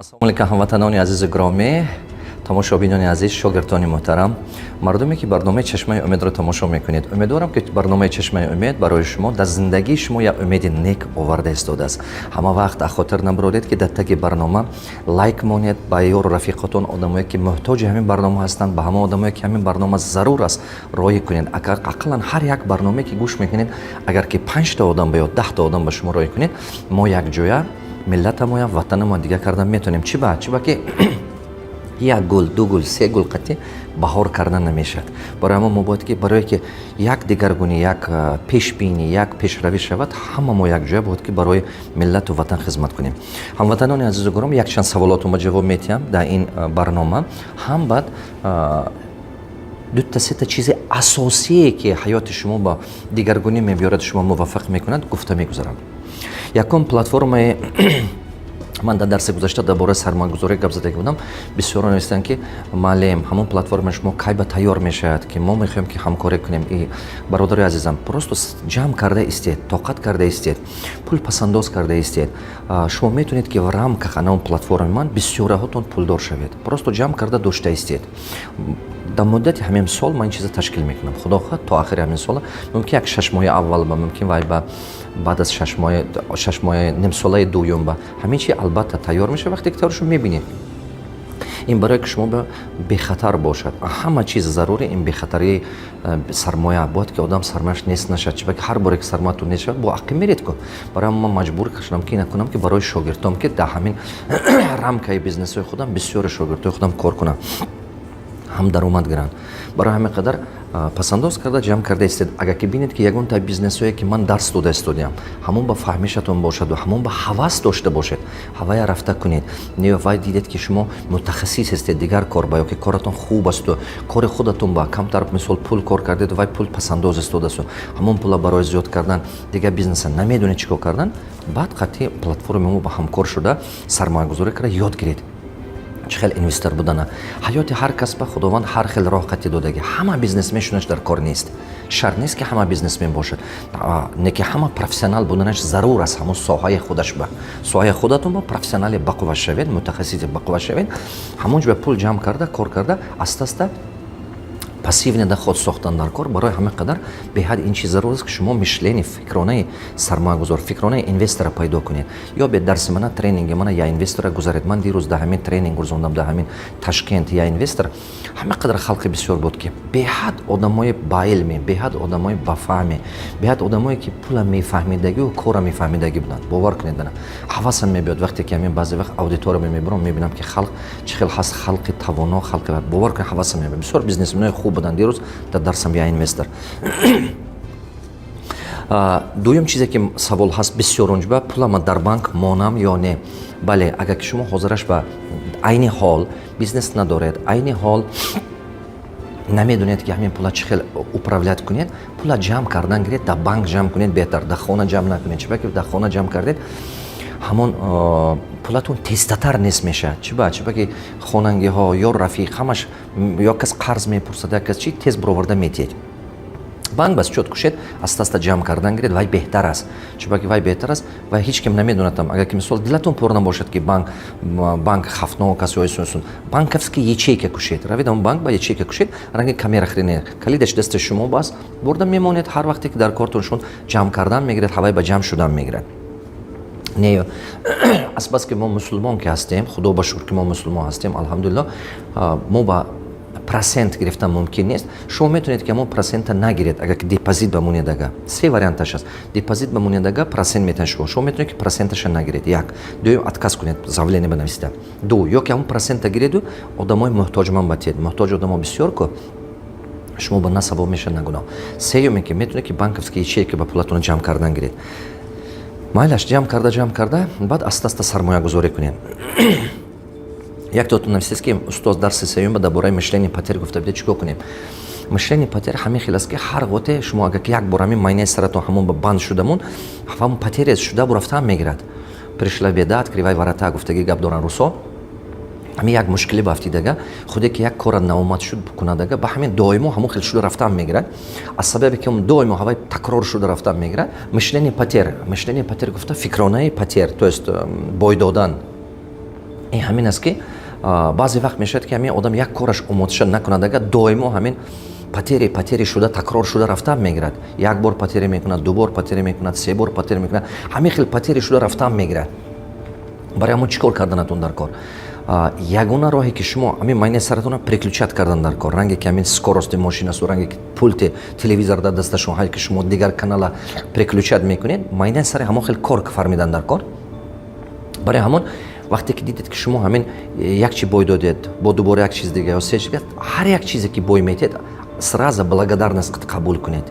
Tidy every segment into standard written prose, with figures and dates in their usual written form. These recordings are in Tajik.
Ассалому алайкум, ҳамватанони азизу гиромӣ, тамошобинони азиз, шогирдони муҳтарам, мардуме, ки барномаи «Чашмаи умедро» тамошо мекунед. Умедворам, ки барномаи «Чашмаи умед» барои шумо дар зиндагии шумо як умеди нек оварда истодааст. Ҳама вақт аз хотир набуродед, ки дар таги барнома лайк монед, ба ёру рафиқотон, одамое, ки муҳтоҷи ҳамин барнома ҳастанд, ба ҳама одамое, ки ҳамин барнома зарур аст, роҳӣ кунед. Агар ақаллан ҳар як барномае, ки гӯш мекунед, агар ки панҷта одам ба ё 10-та одам ба шумо роҳӣ кунед, мо якҷоя миллатамоям, ватанамон дигар кардан метавонем. Чи ба ки як гул, ду гул, се гул қатъи баҳор кардан намешавад. Барои ҳамон мо бояд ки барое ки як дигаргунӣ, як пешбинӣ, як пешравӣ шавад, ҳама мо якҷоя бояд ки барои миллату ватан хизмат кунем. Ҳамватанони азизу гиром, якчанд саволотонба ҷавоб медиҳам дар ин барнома, ҳам баъд дута сета чизи асосие, ки ҳаёти шумо ба дигаргунӣ мебиёрад, шумо муваффақ мекунад, гуфта мегузарам. Якум, платформаи ман дар дарси гузашта дар бораи сармоягузорӣ гап задагӣ будам. Бисёро навистанд, ки муаллим, ҳамон платформаи шумо кай ба тайёр мешавад, ки мо мехоҳем, ки ҳамкорӣ кунем? И бародари азизам, просто ҷамъ карда истед, тоқат карда истед, пул пасандоз карда истед. Шумо метавонед, ки в рамках ана он платформаи ман бисёраҳотон пулдор шавед. Просто ҷамъ карда дошта истед. Дар муддати ҳамин сол ман ин чиза ташкил мекунам, худо хоҳад, то охири ҳамин сола. Мумкин, як 6 моҳи аввал ба, мумкин, вай ба баъд аз 6 моҳи, 6 моҳи, нимсолаи дуюм ба ҳамин чи албатта тайёр мешавад. Вақте ки тайёр шуд, мебинед. Ин барое ки шумо бехатар бошад. Ҳама чиз зарури ин бехатарии сармоя. Бояд ки одам сармояш нест нашад, чунки ҳар боре ки сармоятон нест шавад, бо ақиб меред ку. Барои ман маҷбур шудам, ки ина кунам, ки барои шогирдом, ки дар ҳамин рамкаи бизнесҳои худам бисёри шогирдҳои худам кор кунам, ҳам даромад гиранд. Барои ҳамин қадар пасандоз карда, ҷамъ карда истед. Агар ки бинед, ки ягон та бизнесҳое, ки ман дарс дода истодиам, ҳамон ба фаҳмишатон бошаду ҳамон ба ҳавас дошта бошед, ҳавая рафта кунед. Не, вай дидед, ки шумо мутахассис ҳастед дигар кор ба ё ки коратон хуб асту кори худатон ба камтар, мисол, пул кор кардед, вай пул пасандоз истодасту, ҳамон пула барои зиёд кардан дигар бизнеса намедонед чӣ кор кардан, баъд қатъи платформаи мо ба ҳамкор шуда, сармоягузорӣ карда, ёд гиред чӣ хел инвестор будана. Ҳаёти ҳар кас ба Худованд ҳар хел роҳ қатъи додагӣ. Ҳама бизнесмен шунаш дар кор нест, шарт нест, ки ҳама бизнесмен бошад, не ки ҳама профессионал буданаш зарур аст ҳамон соҳаи худаш ба. Соҳаи худатон ба профессионали бақувва шавед, мутахассиси бақувва шавед, ҳамон ҷо пул ҷамъ карда, кор карда, аста аста пассивный доход сохтан дар кор. Барои ҳама қадар беҳад ин чиз зарур аст, ки шумо мышление, фикронаи сармоягузор, фикронаи инвестора пайдо кунед. Ё бе дарси мана, тренинги мана «Я инвестора» гузаред. Ман дирӯз дар ҳамин тренинг гузондам дар ҳамин Ташкент, «Я инвестор». Ҳама қадар халқи бисёр буд, ки беҳад одамои баилме, беҳад одамои бафаҳме, беҳад одамое, ки пула мефаҳмидагию кора мефаҳмидагӣ буданд. Бовар кунед, ана ҳавасам мебиёд, вақте ки ҳамин баъзе вақт аудитория мебурам, мебинам, ки халқ чӣ хел ҳаст, халқи тавоно, халқи, бовар кунед, ҳавасам мебиёд. Бисёр бизнесменои хуб буданд дирӯз дар дарсам «Я инвестор». Дуюм чизе, ки савол ҳаст бисёр онҷба: пулама дар банк монам ё не? Бале, агар ки шумо ҳозираш ба айни ҳол бизнес надоред, айни ҳол намедонед, ки ҳамин пула чӣ хел управлять кунед, пула ҷамъ кардан гиред, дар банк ҷамъ кунед беҳтар, дар хона ҷамъ накунед. Чӣ ки дар хона ҷамъ кардед, ҳамон пулатон тезтатар нест мешавад. Чӣ ба ки хонангиҳо ё рафиқ, ҳамаш, ё кас қарз мепурсад, як кас чи, тез бароварда метиҳед. Банк бас чёт кушед, аста аста ҷамъ кардан гиред, вай беҳтар аст. Чунки вай беҳтар аст ва ҳеҷ ким намедонадам. Агар ки, мисол, дилатон пур набошад, ки банк хафнок аст ё банковский ячейка кушед, равед он банк ба ячейка кушед, ранги камера хрения, калидаш дасти шумо бас, бурда мемонед. Ҳар вақте ки дар кортон шуд, ҷамъ кардан мегирад, ҳавай ба ҷамъ шудан мегирад. Не, азбаски мо мусулмон ки ҳастем, Худо ба шукр, ки мо мусулмон ҳастем, алҳамдулилло, мо ба процент гирифтан мумкин нест. Шумо метавонед, ки ҳамон процента нагиред, агар ки депозит ба монедага. Се варианташ аст: депозит ба монедага, процент метавонед шумо. Шумо метавонед, ки проценташа нагиред, як. Дуюм, отказ кунед, заявление банависида. Ду, ё ки ҳамон процента гиреду одамои муҳтоҷман батиед. Муҳтоҷ одамо бисёр ку, шумо ба на савоб мешавад, на гуноҳ. Сеюме, ки метавонед, ки банковский ячейка ба пулатонро ҷамъ кардан гиред. Майлаш, ҷамъ карда, ҷамъ карда, баъд аста аста сармоягузорӣ кунед. Як тотон нависест, ки устоз, дарси сеюм дар бораи мышление потерь гуфта буде, чӣ кор кунем? Мышление потерь ҳамин хел аст, ки ҳар готе шумо агар ки як бор ҳамин майнаи саратон ҳамон ба банд шудамон, ҳамон потеря шуда бурафтаам мегирад. «Пришла беда, открывай ворота» гуфтаги гап доранд русо. Ҳамин як мушкилӣ ба афтидага, худе ки як кора наомад шуд кунадага, ба ҳамин доимо ҳамон хел шуда рафтаам мегирад. Аз сабабе ки доимо ҳавай такрор шуда рафтаам мегирад. Мышление потерь, мышление потерь гуфта, фикронаи потерь, то есть бой додан. Ин ҳамин аст, ки баъзе вақт мешавад, ки ҳамин одам як кораш омодша накунад, агар доимо ҳамин потери, потери шуда, такрор шуда рафтан мегирад. Як бор потери мекунад, ду бор потери мекунад, се бор потери мекунад, ҳамин хел потери шуда рафтан мегирад. Барои ҳамон чӣ кор карданатон дар кор? Ягона роҳе, ки шумо ҳамин майнаи саратона переключать кардан дар кор, ранге ки ҳамин скорости мошин асту, ранге ки пульти телевизор дар дасташон ҳай, ки шумо дигар канала переключать мекунед, майнаи сари ҳамон хел кор фармидан дар кор. Барои ҳамон вақте ки дидед, ки шумо ҳамин як чи бой додед, бо дубора як чиз дига ё се чиз, ҳар як чизе ки бой метиҳед, сразу благодарность қабул кунед.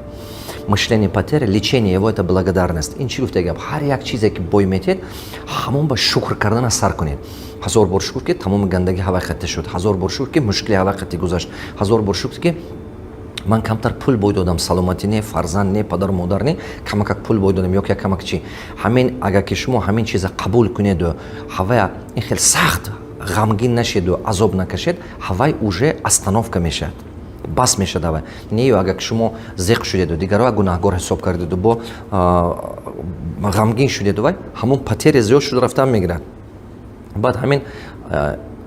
Мышление потери, лечение его — это благодарность. Ин чӣ гуфта гап? Ҳар як чизе ки бой метиҳед, ҳамон ба шукр кардана сар кунед. Ҳазор бор шукр, ки тамоми гандагӣ ҳавай хатта шуд. Ҳазор бор шукр, ки мушкили ҳавай хатти гузашт. Ҳазор бор шукр, ки ман камтар пул бой додам. Саломатӣ не, фарзанд не, падару модар не, камакак пул бой додам ё ки камак чӣ. Ҳамин агар ки шумо ҳамин чиза қабул кунеду ҳавая ин хел сахт ғамгин нашеду азоб накашед, ҳавай уже остановка мешавад, бас мешавад ҳавай. Не ё агар ки шумо зиқ шудеду дигарро гунаҳгор ҳисоб кардеду, бо ғамгин шудеду, вай ҳамон потери зиёд шуда рафтан мегирад. Баъд ҳамин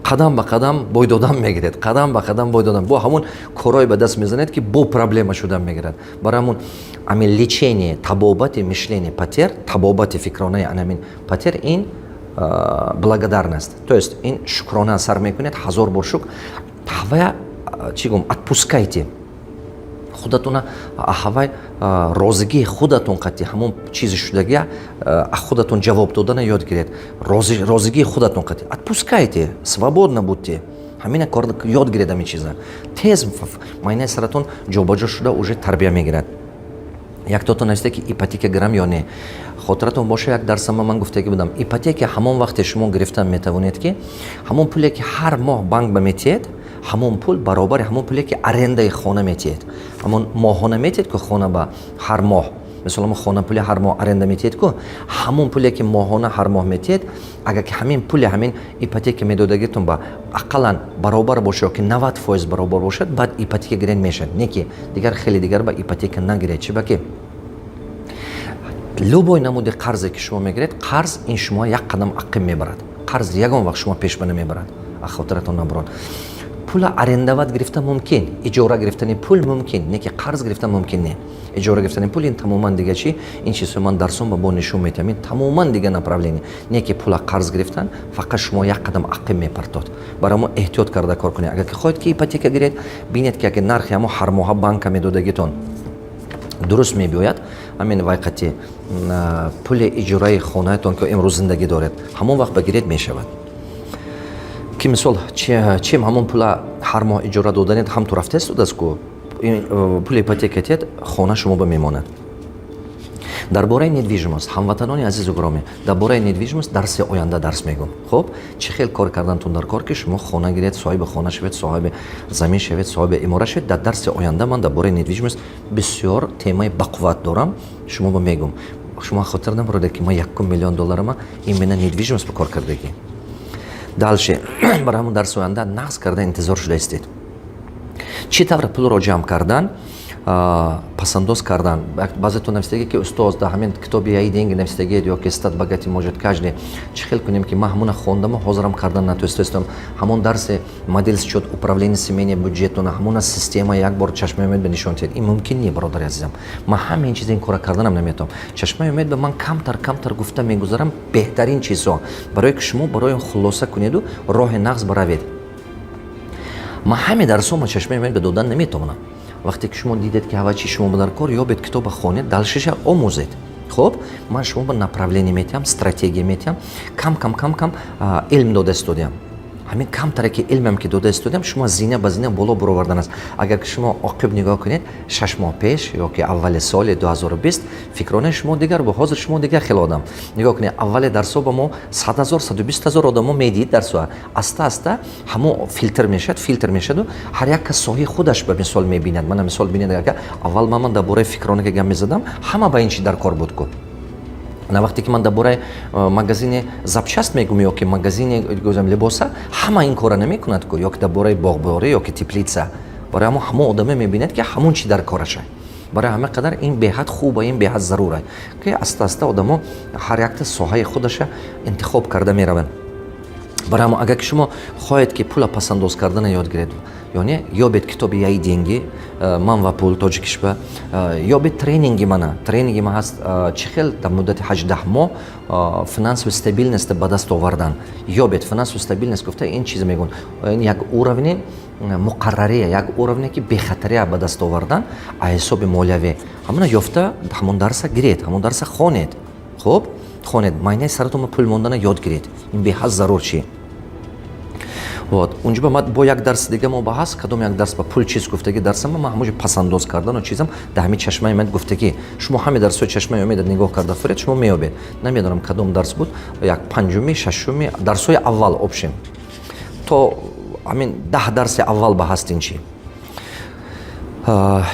қадам ба қадам бой додан мегиред, қадам ба қадам бой додан, бо ҳамон корҳое ба даст мезанед, ки бо проблема шудан мегирад. Барои ҳамон ҳамин лечение, табобати мышление потерь, табобати фикронаи анамин потерь — ин благодарность, то есть ин шукрона сар мекунед. Ҳазор бор шукр. Ҳавая чӣ гум, отпускайте худатона, ҳавай розигии худатон қатъи ҳамон чизи шудагия худатон ҷавоб додана ёд гиред. Розигии худатон қатъи отпускайте, свободно будьте. Ҳамина кор ёд гиред. Ҳамин чиза тез майнаи саратон ҷобаҷо шуда уже тарбия мегирад. Яктото нависте, ки ипотека гирам ё не. Хотиратон боша, як дарсама ман гуфтагӣ будам: ипотека ҳамон вақте шумо гирифтан метавонед, ки ҳамон пуле, ки ҳар моҳ банк ба метиҳед, ҳамон пул баробари ҳамон пуле, ки арендаи хона метиҳед, ҳамон моҳона метиҳед ку хона ба ҳар моҳ. Мисол, ҳамон хона пули ҳар моҳ аренда метиҳед ку, ҳамон пуле, ки моҳона ҳар моҳ метиҳед, агар ки ҳамин пули ҳамин ипотека медодагитон ба ақаллан баробар бошад ё ки 90% баробар бошад, баъд ипотека гирен мешавад. Не ки дигар хеле дигар ба ипотека нагиред. Чи ба ки любой намуди қарзе, ки шумо мегиред, қарз ин шумо як қадам ақиб мебарад. Қарз ягон вақт шумо пешба намебарад, хотиратон набурад. Пула арендовать гирифта мумкин, иҷора гирифтани пул мумкин, не ки қарз гирифта мумкин не. Иҷора гирифтани пул ин тамоман дига чи. Ин чизҳо ман дарсон ба бо нишон метиҳам, ин тамоман дига направление. Не ки пула қарз гирифтан фақат шумо як қадам ақиб мепартод. Барои мо эҳтиёт карда кор кунед. Агар ки хоҳед, ки ипотека гиред, бинед, ки агар нархи ҳамо ҳармоҳа банка медодагитон дуруст мебиёяд, ҳамин вайқати пули иҷораи хонаатон, ки имрӯз зиндагӣ доред, ҳамон вақт ба гиред мешавад. Ки мисол, чем ҳамон пула ҳар моҳ иҷора доданед, ҳам ту рафта истодааст ку пули ипотека тиҳед, хона шумо ба мемонад. Дар бораи недвижимость, ҳамватанони азизу гиромӣ, дар бораи недвижимость дарси оянда дарс мегӯм. Хуб, чӣ хел кор кардантон дар кор, ки шумо хона гиред, соҳиби хона шавед, соҳиби замин шавед, соҳиби имора шавед. Дар дарси оянда ман дар бораи недвижимость бисёр темаи бақувват дорам, шумо ба мегӯм. Шумо хотир набурдед, ки ман 1 миллион долларама именно недвижимость ба кор кардагӣ. Дальше барои ҳамон дарси оянда нағз карда интизор шуда истед. Чӣ тавр пулро ҷамъ кардан, пасандоз кардан? Баъзетон навистагӣ, ки устоз, дар ҳамин китоби «Я и деньги» навистагиед ё ки «Стать богатым может каждый», чӣ хел кунем, ки ман ҳамона хондаму ҳозирам кардан натонистастам? Ҳамон дарси модель счет управления семейный бюджетона, ҳамона система як бор «Чашмаи умед» ба нишон диҳед. Ин мумкин не, бародари азизам. Ман ҳамаи ин чиза, ин кора карданам наметавонам. «Чашмаи умед» ба ман камтар камтар гуфта мегузарам беҳтарин чизҳо, барое ки шумо барои он хулоса кунеду роҳи нағз баравед. Ман ҳаме дарсҳо «Чашмаи умед» ба додан наметавонам. Вақте ки шумо дидед, ки ҳава чи шумо дар кор, ёбед, китоба хонед, дальшеша омӯзед. Хуб, ман шумо ба направление метиҳам, стратегия метиҳам, кам кам кам кам илм дода истодиам. Ҳамин камтаре ки илмам ки дода истодиам, шумо зина ба зина боло буровардан аст. Агар ки шумо оқиб нигоҳ кунед, 6 моҳ пеш ё ки аввали соли 2020 фикронаи шумо дигар бу, ҳозир шумо дигар хел одам. Нигоҳ кунед, аввали дарсҳо ба мо 100 000, 120 000 одамо медиҳид дарсҳо. Аста аста ҳамо филтр мешавад, филтр мешаваду ҳар як кас соҳаи худаш ба мисол мебинад. Мана мисол бинед, агар аввал ман дар бораи фикрона ки гап мезадам, ҳама ба ин чи дар кор буд ку. На вақте ки ман дар бораи магазини запчасть мегӯм ё ки магазини гӯзам либоса, ҳама ин кора намекунад ку, ё ки дар бораи боғборӣ ё ки теплица. Барои ҳамо ҳамон одаме мебинад, ки ҳамон чи дар кораша. Барои ҳама қадар ин беҳад хуба, ин беҳад зарура, ки аста аста одамо ҳар якта соҳаи худаша интихоб карда мераванд. Барои агар ки шумо хоҳед, ки пула пасандоз кардана ёд гиред, ёне ёбед китоби «Я и деньги», «Ман ва пул» тоҷикишба, ёбед тренинги мана. Тренинги ма ҳаст, чӣ хел дар муддати 18 моҳ финансовый стабильность ба даст овардан. Ёбед «финансовый стабильность» гуфта, ин чиз мегӯн, ин як уровни муқаррария, як уровне, ки бехатария ба даст овардан аз ҳисоби молиявӣ. Ҳамона ёфта, ҳамон дарса гиред, ҳамон дарса хонед. Хуб хонед, майнаи саратон пул мондана ёд гиред. Ин беҳад зарур чи. Вот унҷо ба бо як дарси дига мо ба ҳаст, кадом як дарс ба «Пул чиз» гуфтаги дарсама, ман ҳамоҷо пасандоз кардану чизам дар ҳамин «Чашмаи умед» гуфтагӣ. Шумо ҳами дарсҳои «Чашмаи умеда» нигоҳ карда фуред, шумо меёбед. Намедонам, кадом дарс буд, як панҷуми, шашуми, дарсҳои аввал, общем, то ҳамин 10 дарси аввал ба ҳаст ин чи.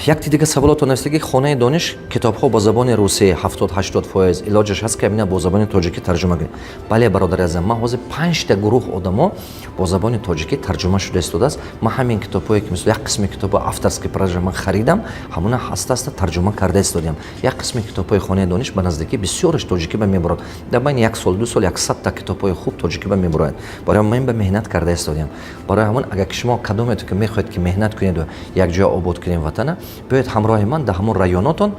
Якти дига саволото навистаги: «Хонаи дониш китобҳо бо забони русӣ 70-80%, илоҷаш ҳаст, ки амина бо забони тоҷикӣ тарҷума кунед?» Бале, бародари азизам, ман ҳозир панҷта гурӯҳ одамо бо забони тоҷикӣ тарҷума шуда истодааст. Ман ҳамин китобҳое, ки мисол як қисми китобҳо авторский права, ман харидам, ҳамона ҳаста аста тарҷума карда истодиам. Як қисми китобҳои «Хонаи дониш» ба наздикӣ бисёраш тоҷикӣ ба мебурад. Дар байни як сол, 2 сол 100-та китобҳои хуб тоҷикӣ ба мебурояд. Барои ман ба меҳнат карда истодиам. Барои ҳамон, агар ки шумо кадомето ки мехоҳед, ки меҳнат кунеду якҷоя обод кунем ватана, биёед ҳамроҳи ман дар ҳамон районотон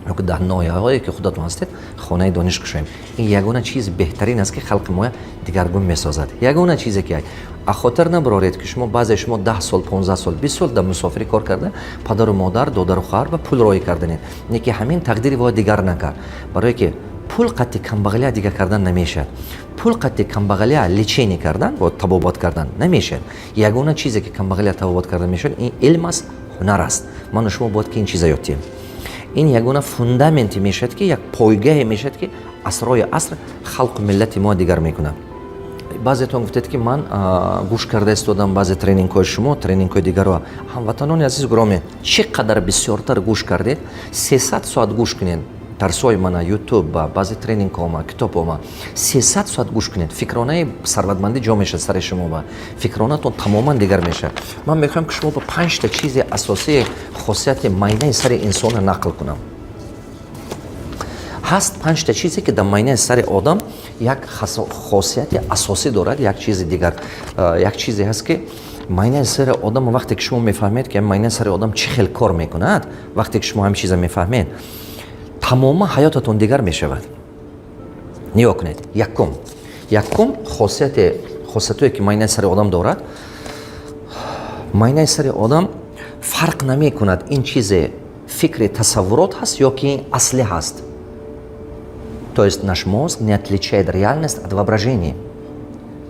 ёки дар ноҳияҳое, ки худатон ҳастед, «Хонаи дониш» кушоем. Ин ягона чизи беҳтарин аст, ки халқи моя дигаргун месозад. Ягона чизе ки хотир набароред, ки шумо, баъзе шумо 10 сол, 15 сол, 20 сол дар мусофирӣ кор карда, падару модар, додару хоҳар ба пул роҳӣ карданед, не ки ҳамин тақдири воя дигар накард. Барое ки пул қатти камбағалия дигар кардан намешавад, пул қатти камбағалия лечение кардан, табобат кардан намешавад. Ягона чизе, ки камбағалия табобат кардан мешавад, ин илм аст, ҳунар аст. Ману шумо бояд ки ин чиза ёд диҳем. Ин ягона фундаменте мешавад, ки як пойгаҳе мешавад, ки асрҳои аср халқу миллати мо дигар мекунад. Баъзетон гуфтед, ки ман гӯш карда истодам баъзе тренингҳои шумо, тренингҳои дигарро. Ҳамватанони азиз, гиромӣ, чӣ қадар бисёртар гӯш кардед, 300 соат гӯш кунед дарсҳои мана, Ютуб ба баъзе тренингҳома, китобҳома, 300 соат гӯш кунед, фикронаи сарватмандӣ ҷо мешавад сари шумо ба фикронатон тамоман дигар мешавад. Ман мехоҳам, ки шумо ба панҷта чизи асосии хосияти майнаи сари инсонро нақл кунам. Ҳаст панҷта чизе, ки дар майнаи сари одам як хосияти асосӣ дорад. Як чизи дигар, як чизе ҳаст, ки майнаи сари одам, вақте ки шумо мефаҳмед, ки майнаи сари одам чӣ хел кор мекунад, вақте ки шумо ҳамин чиза мефаҳмед, тамоман ҳаётатон дигар мешавад. Нигоҳ кунед, якум хосиятое, ки майнаи сари одам дорад. Майнаи сари одам фарқ намекунад, ин чизе фикри тасаввурот ҳаст ё ки ин аслӣ ҳаст. То есть наш мозг не отличает реальность от воображения.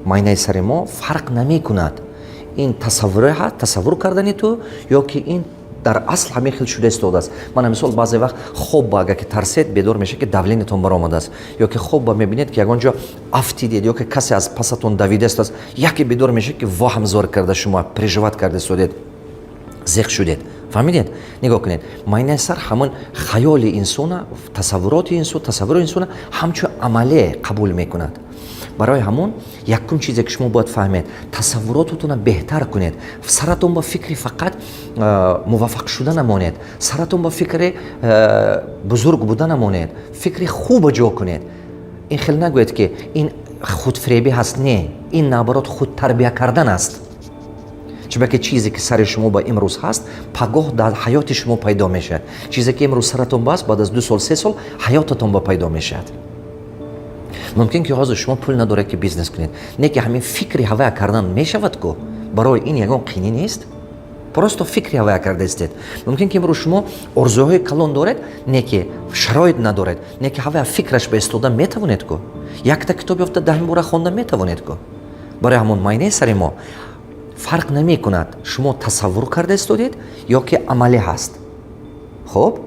Майнаи сари мо фарқ намекунад, ин тасаввуре ҳаст, тасаввур кардани ту, ё ки ин дар асл ҳамин хел шуда истодааст. Мана мисол, баъзе вақт хоб ба агар ки тарсед, бедор мешавед, ки давлениятон баромадааст, ё ки хоб ба мебинед, ки ягон ҷо афтидед, ё ки касе аз пасатон давида истодааст. Яке бедор мешавед, ки ваҳм зор карда, шумо переживать карда истодед, зиқ шудед. Фаҳмидед? Нигоҳ кунед, майнаи сар ҳамон хаёли инсона, тасаввуроти инсон, тасаввури инсона ҳамчун амале қабул мекунад. Барои ҳамон якум чизе, ки шумо бояд фаҳмед, тасаввуротатонро беҳтар кунед. Саратон ба фикри фақат муваффақ шуда намонед, саратон ба фикри бузург буда намонед, фикри хуба ҷо кунед. Ин хел нагӯед, ки ин худфиребӣ ҳаст. Не, ин наоборот худтарбия кардан аст. Чунки чизе, ки сари шумо ба имрӯз ҳаст, пагоҳ дар ҳаёти шумо пайдо мешавад. Чизе, ки имрӯз саратон ба аст, баъд аз 2 сол, 3 сол ҳаётатон ба пайдо мешавад. Мумкин ки ҳозир шумо пул надоред, ки бизнес кунед, не ки ҳамин фикри ҳавая кардан мешавад ку, барои ин ягон қинӣ нест, просто фикри ҳавая карда истед. Мумкин ки имрӯз шумо орзуҳои калон доред, не ки шароит надоред, не ки ҳавая фикраш ба истода метавонед ку, якта китоб ёфта, даҳин бора хонда метавонед ку. Барои ҳамон майнаи сари мо фарқ намекунад, шумо тасаввур карда истодед ё ки амалӣ ҳаст. Хуб,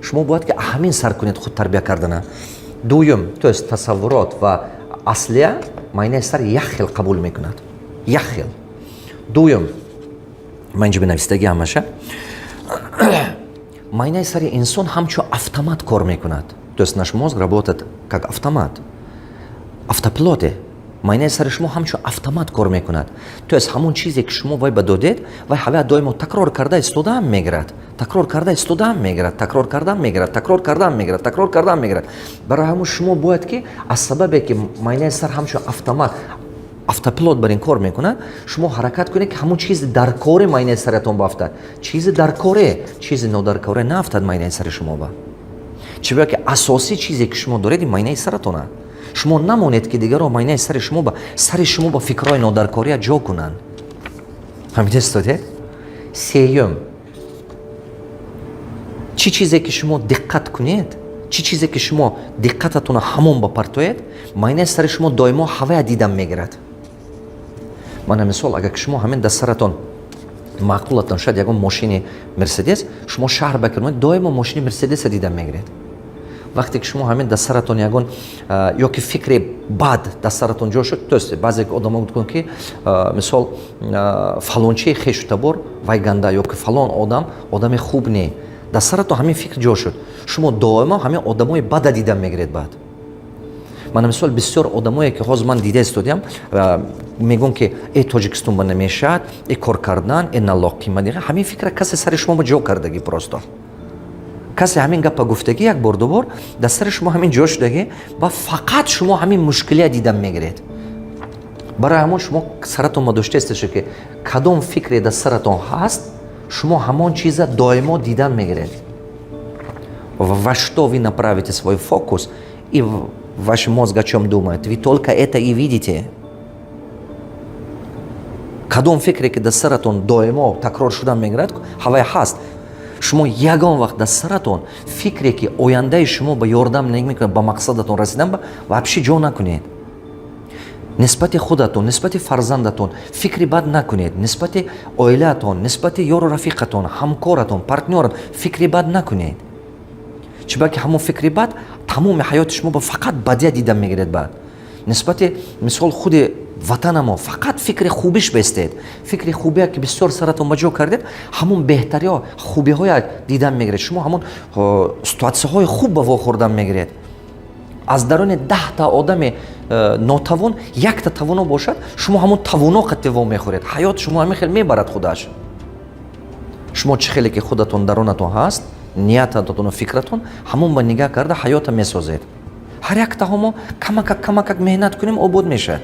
шумо бояд ки ҳамин сар кунед худтарбия кардана. Дуюм, то есть тасаввурот ва аслия майнаи сар як хел қабул мекунад, як хел. Дуюм, ман инҷо бинависдаги ҳамаша. Майнаи сари инсон ҳамчун автомат кор мекунад, то есть наш мозг работает как автомат, автопилоте. Майнаи сари шумо ҳамчун автомат кор мекунад, то есть ҳамон чизе, ки шумо вай ба додед, вай ҳавая доимо такрор карда истодаам мегирад, такрор карда истодаам мегирад, такрор кардаам мегирад, такрор кардаам мегирад, такрор кардаам мегирад. Барои ҳамон шумо бояд ки аз сабабе, ки майнаи сар ҳамчун автомат Автопилот бар ин кор мекунад. Шумо ҳаракат кунед, ки ҳамон чизи даркорӣ майнаи саратон баафтад. Чизи даркоре, чизи нодаркоре наафтад майнаи сари шумо ба. Чиба ки асосӣ чизе, ки шумо доред, ин майнаи саратона. Шумо намонед, ки дигарро майнаи сари шумо ба сари шумо ба фикрҳои нодаркория ҷо кунанд. Фаҳмидастодед? Сеюм, чӣ чизе ки шумо диққат кунед, чӣ чизе ки шумо диққататонро ҳамон ба партоед, майнаи сари шумо доимо ҳавая дидан мегирад. Мана мисол, агар ки шумо ҳамин дар саратон маъқулатон шояд ягон мошини Мерседес, шумо шаҳр ба кирмоед, доимо мошини Мерседеса дидан мегиред. Вақте ки шумо ҳамин дар саратон ягон ё ки фикри бад дар саратон ҷо шуд, то есть баъзе одамо гуфтанд, ки мисол, фалончии хешу табор вай ганда ё ки фалон одам одами хуб не, дар саратон ҳамин фикр ҷо шуд, шумо доимо ҳамин одамои бада дидан мегиред. Баъд мана мисол, бисёр одамое, ки ҳозир ман дида истодиам, мегӯм, ки э, Тоҷикистон ба намешавад, э, кор кардан, э, налог қимат. Ҳамин фикра касе сари шумо ба ҷо кардагӣ, просто касе ҳамин гапа гуфтагӣ як бор, ду бор, дар сари шумо ҳамин ҷо шудагӣ ва фақат шумо ҳамин мушкилия дидан мегиред. Барои ҳамон шумо саратон ма доштаест, ки кадом фикре дар саратон ҳаст, шумо ҳамон чиза доимо дидан мегиред. Во что вы направите свой фокус и ваш мозг о чем думает, вы только это и видите. Кадом фикре ки дар саратон доимо такрор шудан мегирад, ҳавай ҳаст. Шумо ягон вақт дар саратон фикре, ки ояндаи шумо ба ёрдам намекунад ба мақсадатон расидан, ба вообще ҷо накунед. Нисбати худатон, нисбати фарзандатон фикри бад накунед, нисбати оилаатон, нисбати ёру рафиқатон, ҳамкоратон, партнёрат фикри бад накунед. Чунки ҳамон фикри бад тамоми ҳаёти шумо ба фақат бадия дидан мегиред. Баъд нисбати, мисол, худи ватанамо фақат фикри хубиш бестед. Фикри хубия ки бисёр саратон ба ҷо кардед, ҳамон беҳтариҳо, хубиҳоя дидан мегиред. Шумо ҳамон ситуатсияҳои хуб ба вохӯрдан мегиред. Аз даруни 10-та одами нотавон якта тавоно бошад, шумо ҳамон тавоно қатъи во мехӯред. Ҳаёт шумо ҳамин хел мебарад худаш. Шумо чӣ хеле ки худатон дарунатон ҳаст, ниятатону фикратон, ҳамон ба нигаҳ карда ҳаёта месозед. Ҳар яктаҳо мо камакак, камакак меҳнат кунем, обод мешавад.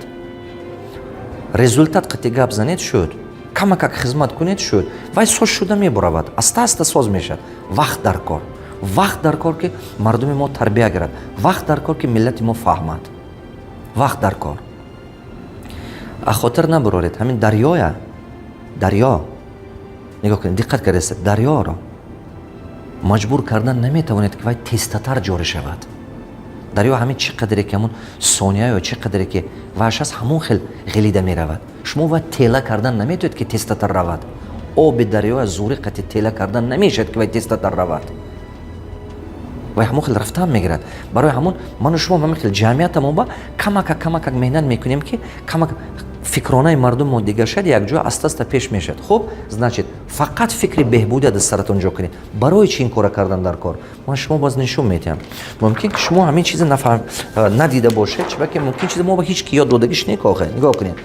Результат қати гап занед, шуд. Камакак хизмат кунед, шуд. Вай соз шуда мебуравад, аста аста соз мешавад. Вақт дар кор, вақт дар кор, ки мардуми мо тарбия гирад, вақт дар кор, ки миллати мо фаҳмад, вақт дар кор. А хотир набуроред, ҳамин дарёя, дарё нигоҳ кунед, диққат кардест, дарёро маҷбур кардан наметавонед, ки вай тезтатар ҷорӣ шавад. Дарё ҳамин чӣ қадре ки ҳамон сония ё чӣ қадре ки ваш аст, ҳамон хел ғелида меравад. Шумо вай тела кардан наметавонед, ки тезтатар равад. Оби дарёя зури қати тела кардан намешавад, ки вай тезтатар равад. Вай ҳамон хел рафтан мегирад. Барои ҳамон ману шумо ҳамин хел ҷамъиятамо ба камакак, камакак меҳнат мекунем, ки камак фикронаи мардуммо дигар шад, якҷоя аста аста пеш мешавад. Хуб, значит, фақат фикри беҳбудия дар саратон ҷо кунед. Барои чӣ ин кора кардан дар кор, ман шумо боз нишон медиҳам. Мумкин ки шумо ҳамин чиза надида бошед, чунки мумкин чизе мо ба ҳеҷ ки ёд додагиш не. Охе, нигоҳ кунед,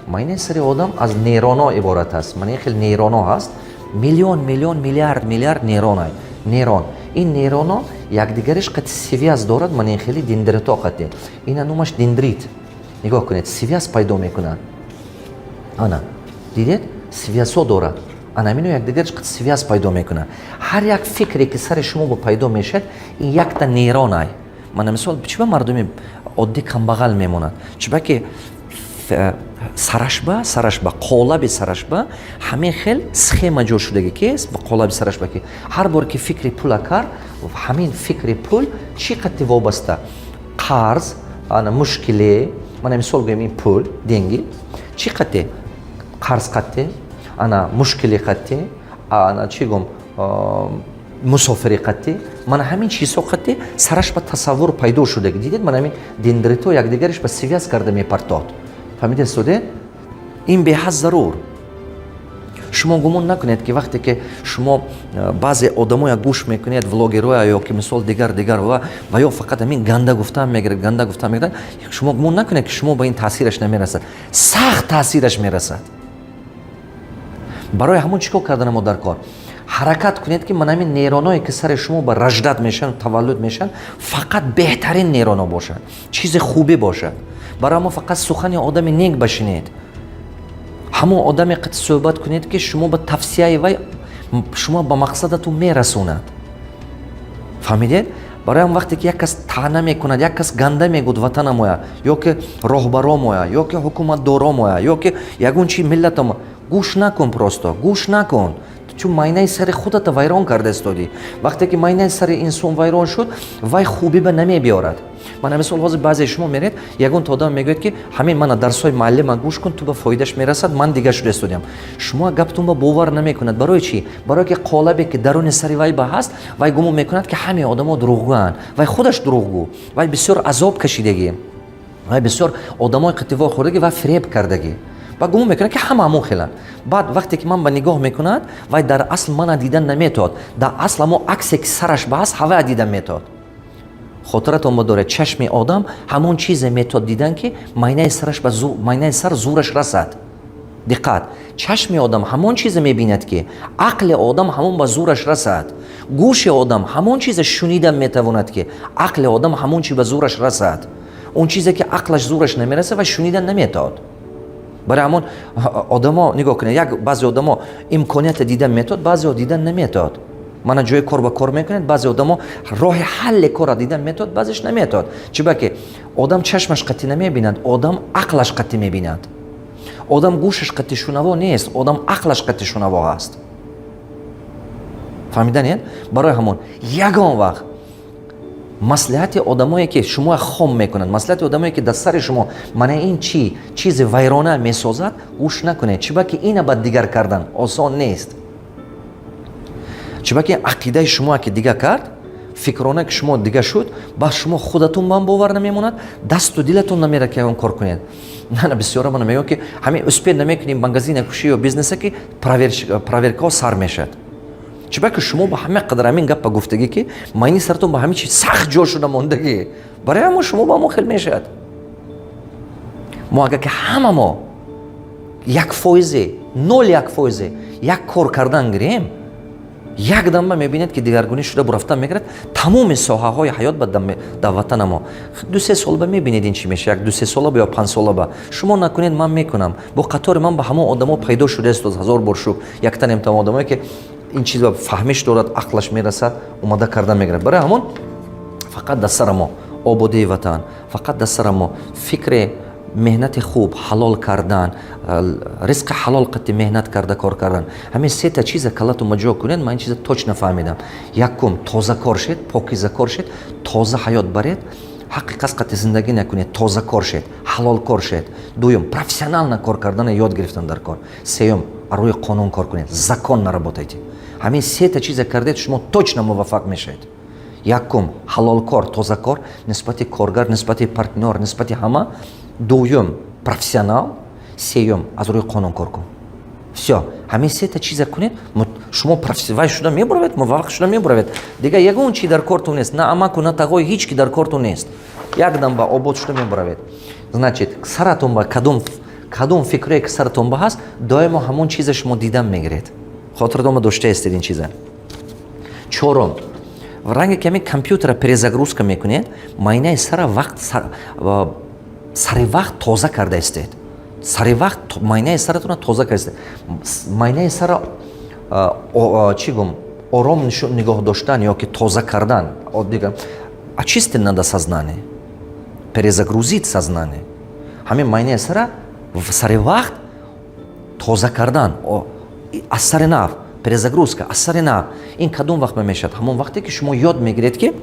майнаи сари одам аз нейроно иборат аст. Мана ин хел нейроно ҳаст, миллион миллион, миллиард миллиард нейрона, нейрон. Ин нейроно якдигариш қати связь дорад. Мана ин хели дендрито қати, ина номаш дендрит. Нигоҳ кунед, связь пайдо мекунад. Ана дидед, связьҳо дорад. Ана ҳамино якдигариш қати связь пайдо мекунад. Ҳар як фикре, ки сари шумо пайдо мешавад, ин якта нейронай. Мана мисол, чӣ ба мардуми оддӣ камбағал мемонад? Чиба ки сарашба, қолаби сарашба ҳамин хел схема ҷо шудагӣ, ки қолаби сарашба, ки ҳар бор ки фикри пула кард, ҳамин фикри пул чӣ қадди вобаста, қарз, ана мушкиле. Мана мисол гӯем, ин пул, деньги, чӣ қадди қарз қадди, ана мушкили қадди, ана чӣ гум, мусофири қадди, мана ҳамин чизҳо қадди сараш ба тасаввур пайдо шудагӣ. Дидед, мана ҳамин дендрито якдигариш ба связь карда мепартод. Фаҳмидед, суде? Ин беҳад зарур. Шумо гумон накунед, ки вақте ки шумо баъзе одамоя гӯш мекунед, влогероя ё ки мисол дигар дигар ва ё фақат ҳамин ганда гуфтан мегирад, ганда гуфтан мегирад, шумо гумон накунед, ки шумо ба ин таъсираш намерасад. Сахт таъсираш мерасад. Барои ҳамон чӣ кор карданамо дар кор? Ҳаракат кунед, ки ман ҳамин нейроное, ки сари шумо ба рождать мешаванд, таваллуд мешаванд, фақат беҳтарин нейроно бошад, чизи хубӣ бошад. Барои мо фақат сухани одами нек башинед, ҳамон одаме қати суҳбат кунед, ки шумо ба тавсияи вай шумо ба мақсадатон мерасонад. Фаҳмидед? Барои ҳам вақте ки як кас таъна мекунад, як кас ганда мегӯд ватанамоя ё ки роҳбаромоя, ё ки ҳукуматдоромоя, ё ки ягон чи миллатамо, гӯш накун, просто гӯш накун, чун майнаи сари худата вайрон карда истодӣ. Вақте ки майнаи сари инсон вайрон шуд, вай хубӣ ба намебиёрад. Мана, мисол, ҳозир баъзеи шумо меред, ягон то одам мегӯяд, ки ҳамин мана дарсҳои муаллима гӯш кун, ту ба фоидаш мерасад, ман дигар шуда истодиам. Шумо гаптон ба бовар намекунад. Барои чӣ? Барое ки қолабе ки даруни сари вай ба ҳаст, вай гумон мекунад, ки ҳамаи одамо дурӯғгӯанд. Вай худаш дурӯғгӯ, вай бисёр азоб кашидагӣ, вай бисёр одамои қативор хӯрдагӣ ва фиреб кардагӣ ва гумон мекунад, ки ҳама ҳамон хеланд. Баъд вақте ки ман ба нигоҳ мекунад, вай дар асл мана дидан наметавад, дар асл ҳамо аксе ки сараш ба ҳаст, ҳавая дидан метавад. Хотиратон бодоред, чашми одам ҳамон чизе метавад дидан, ки майнаи сараш ба майнаи сар зураш расад. Диққат, чашми одам ҳамон чизе мебинад, ки ақли одам ҳамон ба зураш расад. Гӯши одам ҳамон чизе шунидан метавонад, ки ақли одам ҳамон чи ба зураш расад. Он чизе ки ақлаш зураш намерасад, ва шунидан наметавад. Барои ҳамон одамо нигоҳ кунед, як баъзе одамо имконията дидан метавад, баъзеҳо дидан наметавад. Мана, ҷои кор ба кор мекунед, баъзе одамо роҳи ҳалли корра дидан метавад, баъзеш наметавад. Чиба ки одам чашмаш қатъӣ намебинад, одам ақлаш қатъӣ мебинад. Одам гӯшаш қатъи шунаво нест, одам ақлаш қатъи шунаво ҳаст. Фаҳмиданед? Барои ҳамон ягон вақт маслиҳати одамое, ки шумо хом мекунанд, маслиҳати одамое, ки дар сари шумо мана ин чӣ чизи вайрона месозад, гӯш накунед. Чиба ки ина ба дигар кардан осон нест. Чиба ки ақидаи шумо ки дига кард, фикрона ки шумо дига шуд, ба шумо худатон ба бовар намемонад, дасту дилатон намера, ки он кор кунед. На, бисёра мана мегӯям, ки ҳамин успеть намекунем магазина кушӣ ё бизнеса, ки проверкаҳо сар мешавад. Чиба ки шумо ба ҳама қадар ҳамин гапа гуфтагӣ, ки майни саратон ба ҳамин чи сахт ҷо шуда мондагӣ. Барои ҳамон шумо ба ҳамон хел мешавад. Мо агар ки ҳама мо 1 фоизе, 0,1 фоизе як кор кардан гирем, як дамба мебинед, ки дигаргунӣ шуда бурафтан мегирад тамоми соҳаҳои ҳаёт ба дар ватана мо. 2-3 сол ба мебинед, ин чӣ меша, як 2-3 сола ба ё 5 сола ба. Шумо накунед, ман мекунам. Бо қатори ман ба ҳамон одамо пайдо шудааст. Ҳазор бор шукр, яктанем там одамое, ки ин чиз фаҳмиш дорад, ақлаш мерасад, омада карда мегирад. Барои ҳамон фақат дар сара мо ободии ватан, фақат дар сара мо фикри меҳнати хуб, ҳалол кардан, ризқи ҳалол қати меҳнат карда кор кардан, ҳамин сета чиза калату маҷо кунед. Ман ин чиза точно фаҳмидам. Якум, тоза кор шед, покиза кор шед, тоза ҳаёт баред, ҳаққи қас қати зиндагӣ накунед, тоза кор шед, ҳалол кор шед. Дуюм, профессионально кор кардана ёд гирифтан дар кор. Сеюм, рӯи қонун кор кунед, законно работайте. Ҳамин сета чиза кардед, шумо точно муваффақ мешавед. Якум, ҳалолкор, тозакор нисбати коргар, нисбати партнёр, нисбати ҳама. Дуюм, профессионал. Сеюм, аз рӯи қонун кор кун. Всё, ҳамин сета чиза кунед, шумо вай шуда мебуравед, муваффақ шуда мебуравед. Дигар ягон чи дар кортон нест, на амаку, на тағои, ҳеҷ ки дар кортон нест. Якдам ба обод шуда мебуравед. Значит, саратон ба кадом фикрое ки саратон ба ҳаст, доимо ҳамон чиза шумо дидан мегиред. Хотиратон ба дошта истед ин чиза. Чорум, ранге ки ҳамин компютера перезагрузка мекунед, майнаи сара вақт сари вақт тоза карда истед. Сари вақт майнаи саратона тоза карда истед. Майнаи сара, чӣ гум, ором нигоҳ доштан ё ки тоза кардан, дигар очистить надо сознание, перезагрузить сознание. Ҳамин майнаи сара сари вақт тоза кардан, аз сари нав перезагрузка, аз сари нав. Ин кадом вақт мемешавад? Ҳамон вақте ки шумо ёд мегиред, ки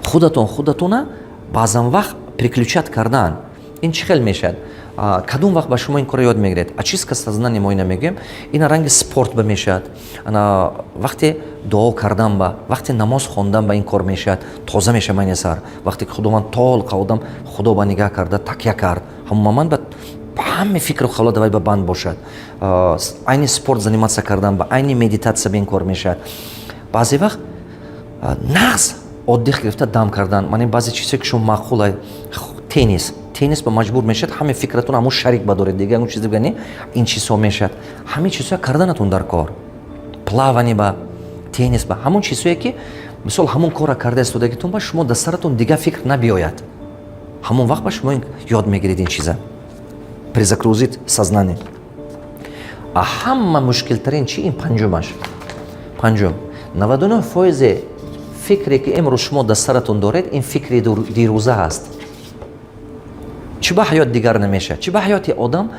худатон худатона баъзан вақт переключать кардан. Ин чӣ хел мешавад? Кадом вақт ба шумо ин корро ёд мегиред? Очистка сознание мо ина мегӯем. Ина ранги спорт ба мешавад, ана вақте дуо кардан ба, вақте намоз хондан ба ин кор мешавад, тоза мешавад майни сар. Вақте ки Худованд толқа одам Худо ба нигаҳ карда, такя кард, ҳамон момент ба ҳаме фикру хаёлот давай ба банд бошад. Айни спорт заниматься кардан ба, айни медитатсия ба ин кор мешавад. Баъзе вақт нағз отдых гирифта дам кардан, ман баъзе чизое ки шумо маъқула, теннис, теннис ба маҷбур мешавад, ҳаме фикратон ҳамун шарик бадоред, дигар ягон чиз дига не. Ин чизҳо мешавад, ҳамин чизҳоя карданатон дар кор, плавание ба, теннис ба, ҳамон чизҳое ки, мисол, ҳамон корра карда истодагитон ба шумо дар саратон дигар фикр набиёяд. Ҳамон вақт ба шумо ёд мегиред ин чиза, перезагрузить сознание. А ҳама мушкилтарин чи? Ин панҷумаш. Панҷум: 99 фоизи фикре, ки имрӯз шумо дар саратон доред, ин фикри дирӯза ҳаст. Чӣ ба ҳаёт дигар намешавад? Чӣ ба ҳаёти одам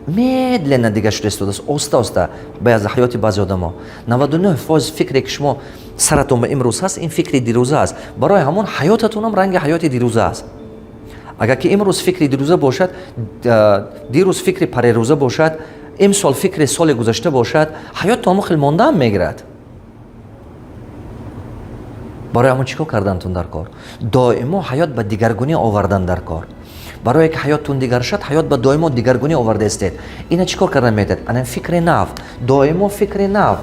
медленно дигар шуда истодааст, оста оста ба ҳаёти баъзе одамо? 99 фоиз фикре, ки шумо саратон ба имрӯз ҳаст, ин фикри дирӯза аст. Барои ҳамон ҳаётатонам ранги ҳаёти дирӯза аст. Агар ки имрӯз фикри дирӯза бошад, дирӯз фикри парерӯза бошад, имсол фикри соли гузашта бошад, ҳаёт то ҳамон хел мондаам мегирад. Барои ҳамон чӣ кор кардантун дар кор? Доимо ҳаёт ба дигаргунӣ овардан дар кор. Барое ки ҳаёттун дигар шад, ҳаёт ба доимо дигаргунӣ оварда истед. Ина чӣ кор кардан метавад? Ана фикри нав, доимо фикри нав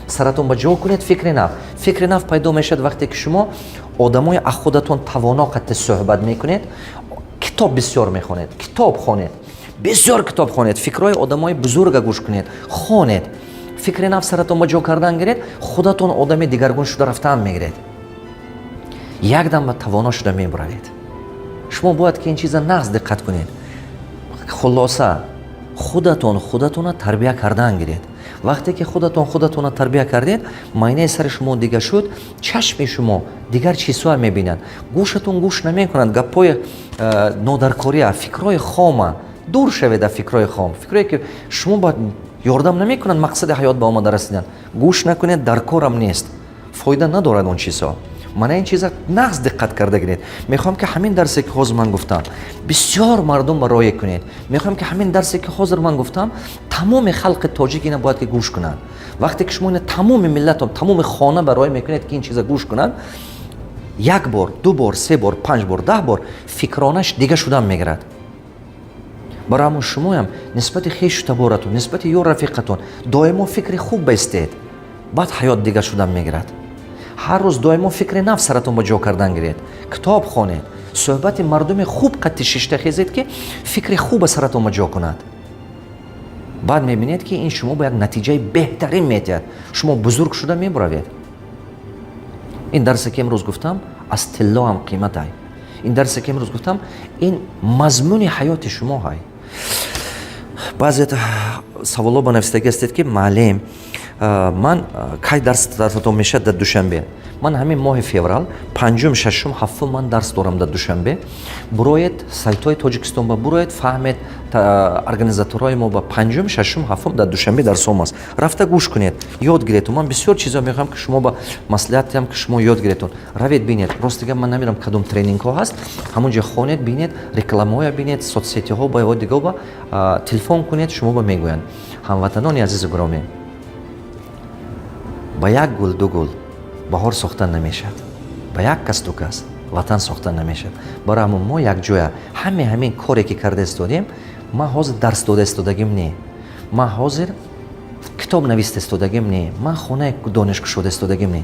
саратон ба ҷо кунед. Фикри нав, фикри нав пайдо мешавад, вақте ки шумо одамои аз худатон тавоно қатти суҳбат мекунед, китоб бисёр мехонед. Китоб хонед, бисёр китоб хонед, фикрҳои одамои бузурга гӯш кунед, хонед, фикри нав саратон ба ҷо кардан гиред. Худатон одами дигаргун шуда рафтаам мегиред, якдам ба тавоно шуда мебуравед. Шумо бояд ки ин чиза нағз диққат кунед. Хулоса, худатон худатона тарбия кардан гиред. Вақте ки худатон худатона тарбия кардед, майнаи сари шумо дигар шуд, чашми шумо дигар чизҳоа мебинад, гӯшатон гӯш намекунад гапҳои нодаркория, фикрҳои хома. Дур шавед аз фикрҳои хом, фикрое ки шумо ба ёрдам намекунанд мақсади ҳаёт ба омада расидан. Гӯш накунед, дар корам нест, фоида надорад он чизҳо. Мана ин чиза нағз диққат карда гиред. Мехоҳам, ки ҳамин дарсе, ки ҳозир ман гуфтам, бисёр мардум ба роя кунед. Мехоҳам, ки ҳамин дарсе, ки ҳозир ман гуфтам, тамоми халқи тоҷик ина бояд ки гӯш кунанд. Вақте ки шумо ина тамоми миллатон, тамоми хона ба роя мекунед, ки ин чиза гӯш кунанд, як бор, ду бор, се бор, панҷ бор, 10 бор, фикронаш дига шудан мегирад. Барои ҳамон шумоям нисбати хешу таборатон, нисбати ё рафиқатон доимо фикри хуб баистед, баъд ҳаёт дига шудан мегирад. Ҳар рӯз доимо фикри нав саратон ба ҷо кардан гиред, китоб хонед, суҳбати мардуми хуб қатти шишта хезед, ки фикри хуба саратон ба ҷо кунад. Баъд мебинед, ки ин шумо ба як натиҷаи беҳтарин метиҳад, шумо бузург шуда мебуравед. Ин дарсе, ки имрӯз гуфтам, аз тилло ҳам қиматай. Ин дарсе, ки имрӯз гуфтам, ин мазмуни ҳаёти шумо ҳай. Баъзе саволҳо ба навистагӣ ҳастед, ки маълим, ман кай дарс дарсатон мешавад дар Душанбе? Ман ҳамин моҳи феврал, панҷум, шашум, ҳафтум ман дарс дорам дар Душанбе. Буроед, сайтҳои Тоҷикистон ба буроед, фаҳмед организаторҳои мо. Ба панҷум, шашум, ҳафтум дар Душанбе дарсом аст. Рафта гӯш кунед, ёд гиретон. Ман бисёр чизо мехоҳам, ки шумо ба маслиҳат диҳам, ки шумо ёд гиретон. Равед, бинед. Рости гап, ман намедонам, кадом тренингҳо ҳаст. Ҳамон ҷо хонед, бинед, рекламаҳоя бинед, соцсетиҳо ба ё дигао ба телефон кунед, шумо ба мегӯянд. Ҳамватанони азизу гиромӣ, ба як гул, ду гул баҳор сохта намешавад, ба як кас, ду кас ватан сохта намешавад. Барои ҳамон мо якҷоя ҳаме ҳамин коре, ки карда истодем. Ман ҳозир дарс дода истодагим не, ман ҳозир китоб нависта истодагим не, ман хонаи дониш кушода истодагим не.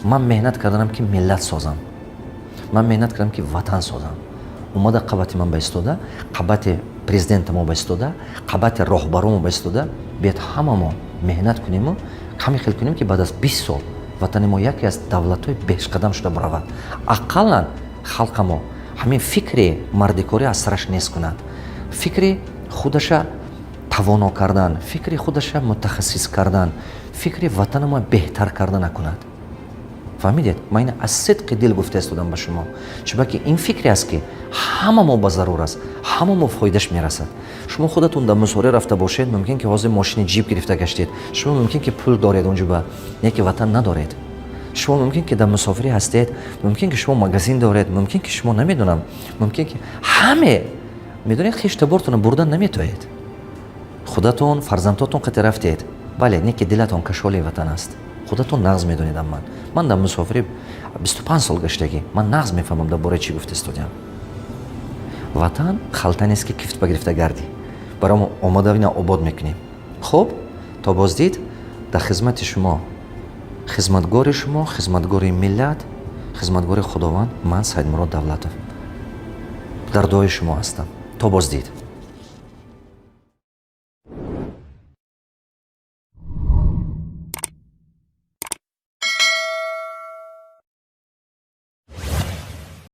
Ман меҳнат карданам, ки миллат созам, ман меҳнат кардам, ки ватан созам. Омада қабати ман ба истода, қабати президента мо ба истода, қабати роҳбаромо ба истода. Биёд, ҳамамо меҳнат куниму ҳамин хел кунем, ки баъд аз 20 сол ватани мо яке аз давлатҳои пешқадам шуда биравад. Ақаллан халқамо ҳамин фикри мардикорӣ аз сараш нест кунад, фикри худаша тавоно кардан, фикри худаша мутахассис кардан, фикри ватанамо беҳтар карда накунад. Фаҳмидед? Ман ина аз сидқи дил гуфта истодам ба шумо, чунки ин фикре аст, ки ҳама мо ба зарур аст, ҳама мо фоидаш мерасад. Шумо худатон дар мусоре рафта бошед, мумкин ки ҳозир мошини ҷип гирифта гаштед, шумо мумкин ки пул доред онҷоба, не ки ватан надоред. Шумо мумкин ки дар мусофирӣ ҳастед, мумкин ки шумо магазин доред, мумкин ки шумо, намедонам, мумкин ки ҳаме медонед, хештабортонро бурдан наметоед. Худатон фарзандотон қати рафтед, бале, не ки дилатон кашоли ватан аст. Худатон нағз медонедам. Ман дар мусофирӣ 25 сол гаштагӣ, ман нағз мефаҳмам, дар бораи чӣ гуфта истодиам. Ватан халта нест, ки кифт ба гирифта гардӣ. Барои мо омода ина обод мекунем. Хуб, то боздид. Дар хизмати шумо, хизматгори шумо, хизматгори миллат, хизматгори Худованд, ман Саидмурод Давлатов дар дуои шумо ҳастам. То боздид.